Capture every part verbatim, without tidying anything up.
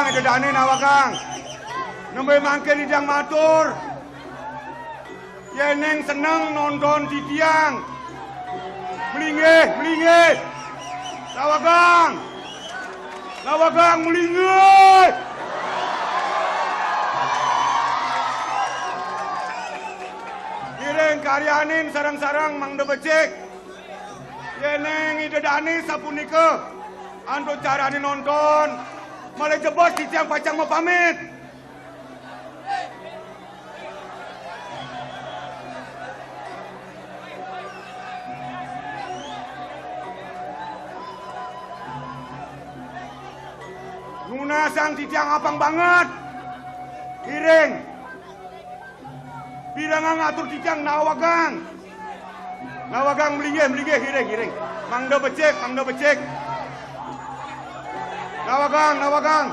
Ida dane Nawagang. Nembe mangkin titiang matur. Yén neng seneng nonton titiang. Melinggih, melinggih. Nawagang. Nawagang melinggih. Ngiring karyanin sareng-sareng Mangda Becik. Yén neng ida dane sapunika antuk carane nonton. Malih jebos titiang pacang mapamit. Nunasang titiang apang banget. Ngiring. Pirengang atur titiang Nawagang. Nawagang melinggih, melinggih, ngiring, ngiring. Mangda Becik, Mangda Becik. Nawagang, Nawagang.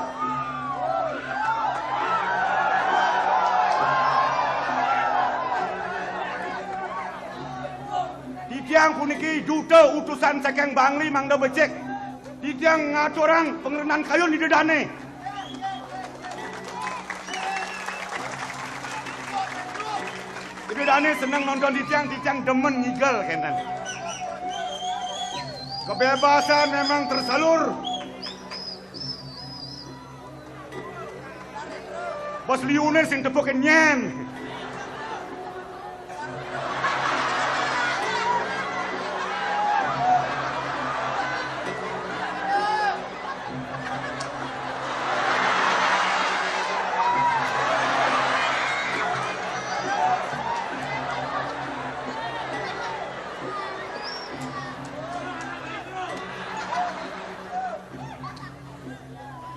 Titiang puniki duta utusan saking Bangli Mangda Becik. Titiang ngaturang pangrenan kayun ida dane. Ida dane seneng nonton titiang, titiang demen ngigel kenten. Kebebasan memang tersalur. Bos liune sing tepuk nyen.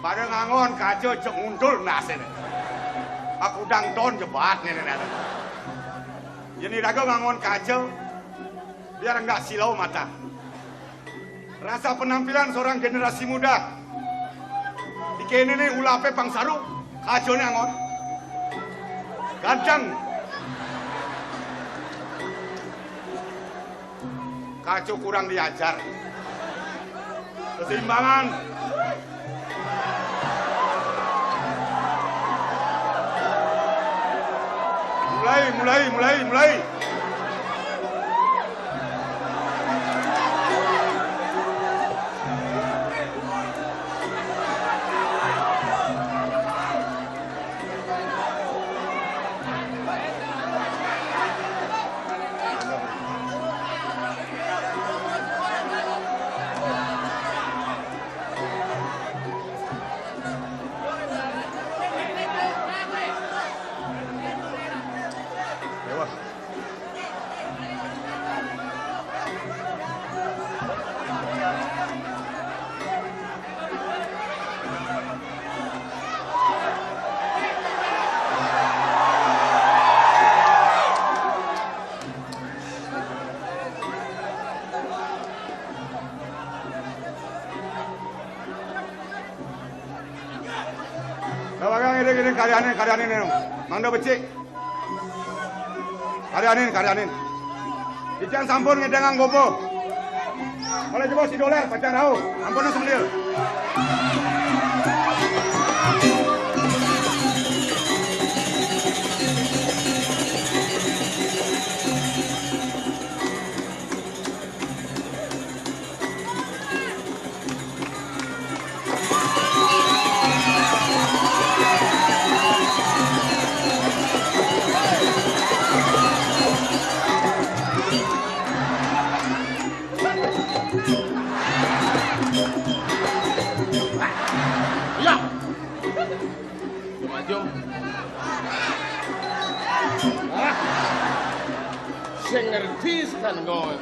Pada ngangon kaca cek nguntul nasene. Aku dang ton jebat nene nene. Yén iraga ngangon kaca, biar enggak silau mata. Rasa penampilan seorang generasi muda. Di kene ne ulape pang saru, kacane angon. Ganteng. Kaco kurang diajar. Keseimbangan. Mulai, mulai, mulai, mulai. Kawagang iring-iring karyanin, karyanin, Mangda Becik. Karyanin, karyanin. Titiang sampun ngedengang goba. Malih jebos si Doler, pacang rauh. Ampun, semedil. Iya. Jom, jom. Ah. Sing ngerti sekan ngol.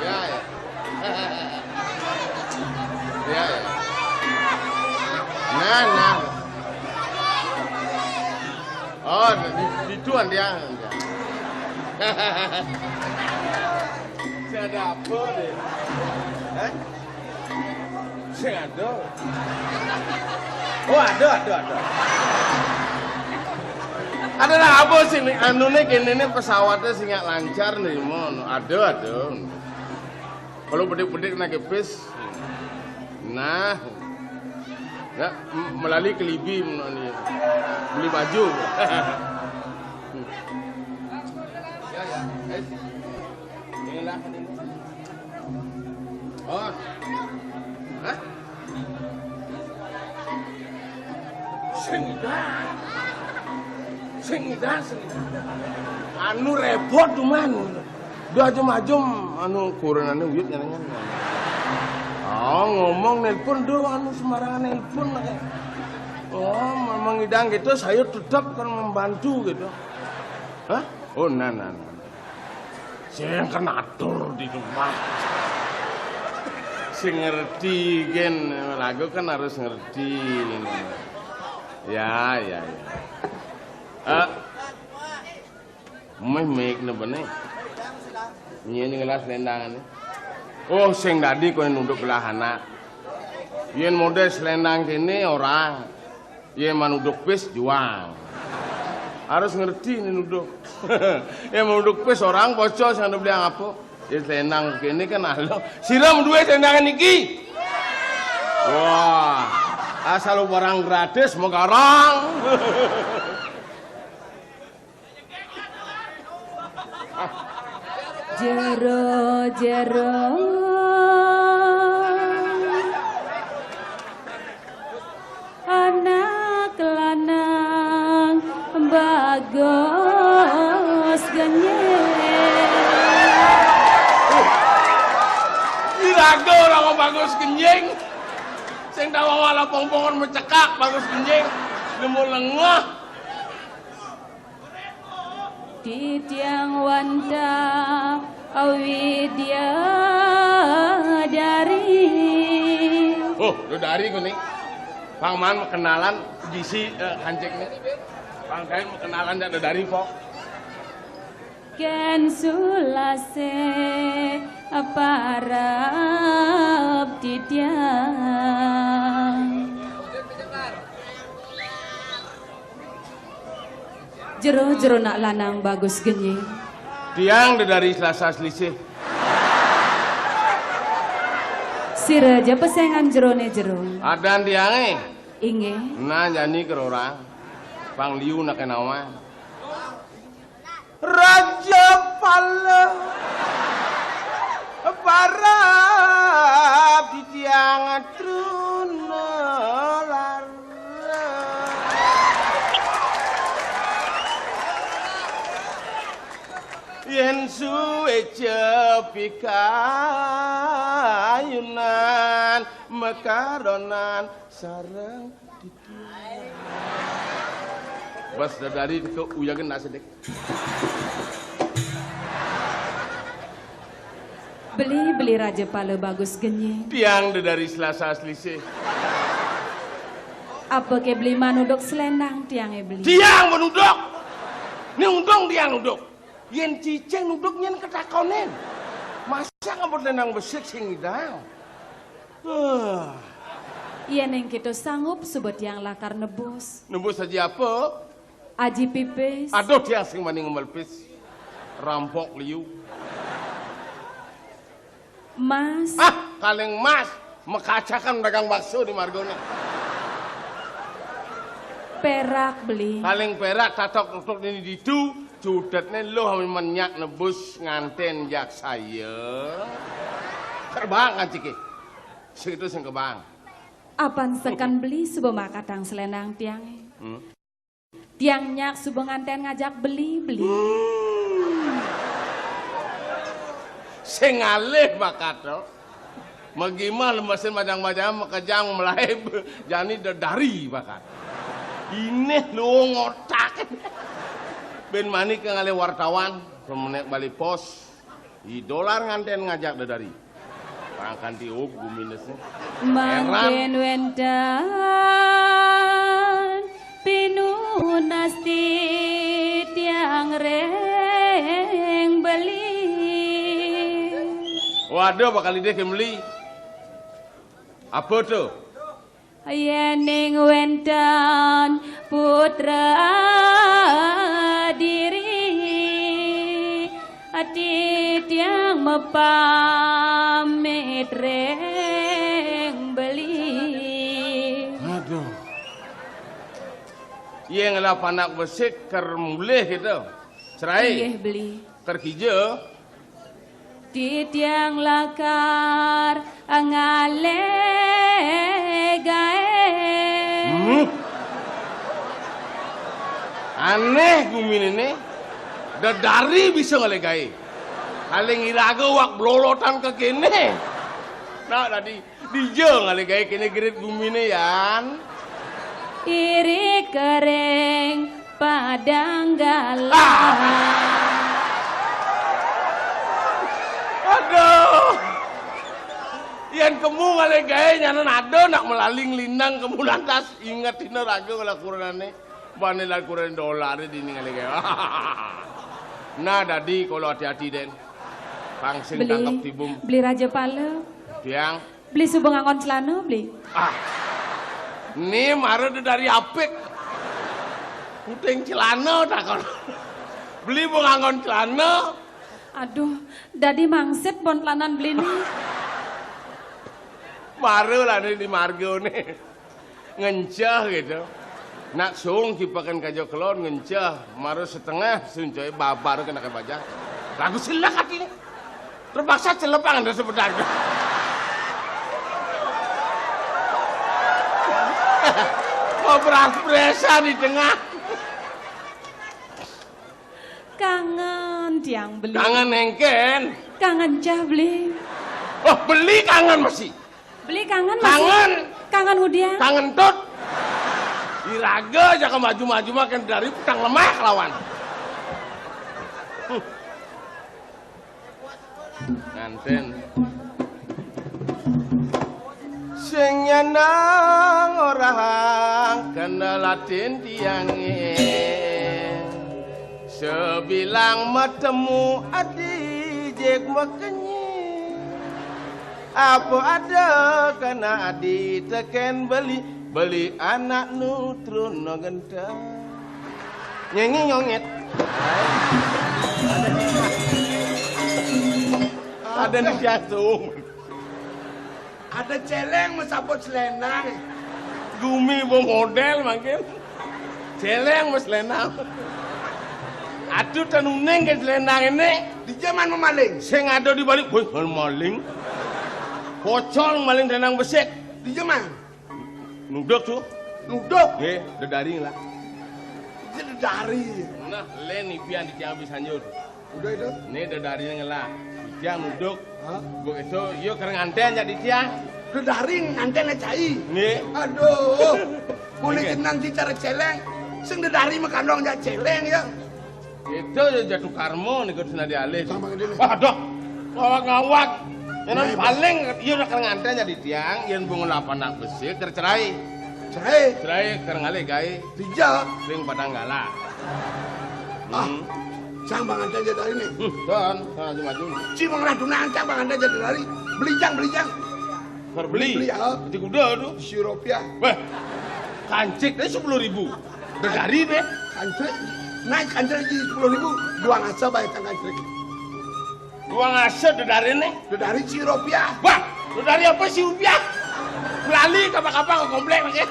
Ya, ya. Ya, ya. Nah, nah. Oh, di, di tuan dia. Saya ada apa ni? Eh? Saya ada. Oh, ada, ada, ada. Ada lah apa sih nih? Anu nih, kene nih pesawatnya sing lancar nih, mon. Aduh, aduh. Kalau bedik-bedik nak kepis. Nah. Ya, m- melalui kelibi, mon, nih. Beli baju. Ya, ya. Eh. Inilah. Oh. Hah? Sing dah. Sing dah, sing dah. Anu repot cuman. Dia aja maju, anu kurenane uyut nyenengan. Oh, ngomong nelpon do anu sembarangan nelpon. Oh, memang idang gitu, saya tetap kan membantu gitu. Hah? Oh, nah, nah, nah. Sing kena atur di rumah. Sing ngerti, gen. Lagu kan harus ngerti. Ya, ya, ya. Eh, meh mik ne bene. Nyen ngelas lendangan. Oh, sing dadi kowe nunduk belah anak. Yen model selendang kene orang. Yen manuduk pis juang. Harus ngerti ini nuduk. Yen manuduk pis orang bocor sing ada beli apa. Yen selendang kene kan alo. Siram duwe selendangan iki. Wah, asal barang gratis megarang. Jero-jero anak lanang bagus genyeng. Diraga orang bagus genyeng. Sing tawa wala pongpongan mecekak bagus genyeng. Nemu lengah. Titiang wantah awidya dari. Oh, do dari kuning. Pangman kenalan bisi eh, hancik nih. Pangkain kenalan dak do dari po. Ken sulase parab titiang. Jero-jero nak lanang bagus genying. Tiang dedari Selasa selisih. Sira ja pesengan jerone jero. Adan tiange. Inggih. Nah, jani kerora. Pang liu nak kenawan. Raja Pala. Parab titiang truna lara. Yen suwe cepikayunan mekaronan sareng titiang. Bas dadari teko uyagen nak sedek. Beli-beli Raja Pala bagus genying. Tiang dedari Selasa selisih. Apa ke beli manuduk selendang tiange beli? Tiang menuduk. Ni untung tiang nuduk. Yen cicing nuduk nyen ketakonen. Masa ngabut selendang besik sing ngidang? Huh. Yen ing kita sanggup suba tiang lakar nebus. Nebus aji apa? Aji pipis. Aduh, tiang sing mani ngemel pis. Rampok liu. Mas. Ah, kaling mas. Mekacakan dagang bakso di margone. Perak beli. Kaling perak tatok tutuk ini ditu, cudetne loh menyak nebus nganten jak saya. Kerbang kan ciki. Segitu sing kebang. Apan sekan beli suba makatang selendang tiange. Hmm. Tiang nyak suba nganten ngajak beli, beli. Hmm. Sing ngalih bakat to. Magimah lemesin majang-majang makejang melaib jani dedari bakat. Ineh luung otak. Ben mani ke ngalih wartawan, pemenek bali pos. I dolar nganten ngajak dedari. Pangkan tiup guminesne. Mangkin wenten pinunas titiang ring beli. Waduh, bakal idih ke meli. Apa to? Yéning wénten putra diri, titiang mapamit ring beli. Aduh. Yén ngelah panak besik ker mulih gitu. Cerai. Inggih, beli. Ker kija. Titiang lakar ngalih gaé. Hmm. Anéh guminé né. Dedari bisa ngalih gaé. Paling iraga wak blolotan ka kéné. Nah, dadi dija ngalih gaé kéné gerit guminé, Yan? Iring ka ring padang galah. Ah. Aduh. Yén kemu ngalih gaé nyanan ada nak malaling lintang kemu lantas ingetina raga ngelah kurenané. Bani lan kurén dolar dini ngalih gaé. Nah, dadi kala ati-ati dén. Pang sing tangkep tibum. Beli Raja Pala. Tiang. Beli suba nganggon celana, beli. Ah. Né mara dedari apik. Puting celana takon. Beli ba nganggon celana. Aduh, dadi mangsit bon celanan beli né. Mara lah né di marga né. Ngenceh gitu. Nak sung kipakan kaja kelon ngenceh, mara setengah suncoy babar kena ke bajang. Lagu silak ati né. Terpaksa celepang ada sebentar. Mau beras-berasa di tengah. Kangen tiang beli. Kangen éngkén. Kangen cah beli. Oh, beli kangen masih. Beli kangen masih. Kangen. Kangen udian. Kangen tut. Iraga aja ke maju-maju makin dari petang lemah lawan. Hmm. Nganten. Sing nyenang orahang kena latin tiangé. Sebilang matemu adi jeg makenyi. Apa ada kena adi teken beli, beli anak nu trun no genta. Nyengi nyongit. Ada di jantung. Ada celeng mesabot selendang. Gumi bo model mangkin. Celeng mes selendang. Aduh, tenuning ke selendang ini. Di zaman memaling. Sing ada di balik, wih, maling. Pocong maling selendang besik. Di zaman. Nuduk tuh. Nuduk. Nggih, dedari ngelah. Dedari. Nah, lén ipian di tiang habis hanjur. Udah itu. Né dedari ngelah. Tiang nuduk. Hah? Bu itu, yuk ker nganten jadi tiang. Dedari nganten cai. Nggih. Aduh. Boleh jenang cara celeng. Sing dedari makandong ja celeng ya. Itu ya jatuh karma niku senadi alih. Sama gede nih. Waduh. Ngawak-ngawak. Yang paling iya udah ker nganten jadi tiang, yang bunga lapan anak besi ker cerai. Cerai. Cerai ker ngalih gaé. Dija. Ring padang galah. Ah. Hmm. Cang banganten jadi hari ini. Hmm, don, don maju-maju. Ci mengerah tunang cang banganten jadi hari. Beli jang, beli jang. Ker beli. Beli, ya. Di kuda tuh. Si rupiah. Weh. Kancik deh sepuluh ribu. Dedari deh. Kancik. Naik kancik lagi sepuluh ribu. Dua ngasa bayar cang kancik. Dua ngasa dedari nih. Dedari si rupiah. Wah, dedari apa si rupiah? Melali kapal-kapal ke komplek lagi.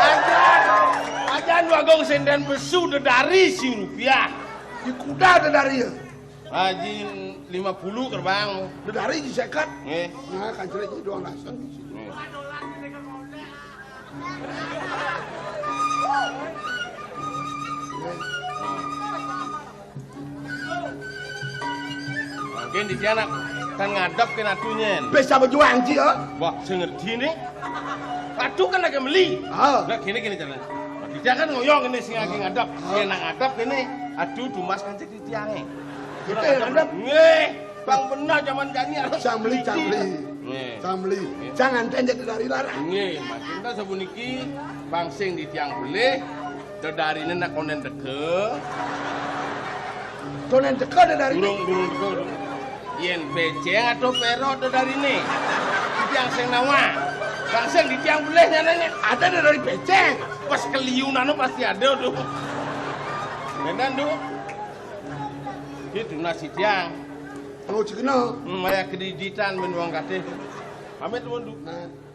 Ajan, ajan wagung senden besu dedari si rupiah. Di kuda dedari ya. Haji lima puluh kerbang. Dedari di seket. Nggih. Nah, kancil iki doang langsung. Nggih. Mungkin di sana kan ngadep ke natunyen. Bisa berjuang, Ji, ya? Wah, saya ngerti nih. Aduh kan lagi meli. Ah. Nah, gini, gini caranya. Nah, dia kan ngoyong ini sing lagi ngadep. Ah. Dia nak ngadep ini. Aduh, tumbas kan jadi tiangnya. Kita yang ngadep. Nggih, Bang bener zaman jani harus Cang beli, cang beli. Nggih. Cang beli. Nggih. Jangan tenjek dari larang. Nggih, maksudnya sapuniki Bang sing di tiang beli, dedarine nak konden teka. Konden teka dedari. Durung, durung teka, durung. Yén bécéng atau pérok to dariné. Titiang sing nawang. Bang sing titiang belih nyané ada dari bécéng. Pas keliunan pasti ada to. Bendan to. Ki tunas titiang. Mau cekno. Hmm, maya kreditan men wong kadé. Pamit nuwun, Nduk. Nah.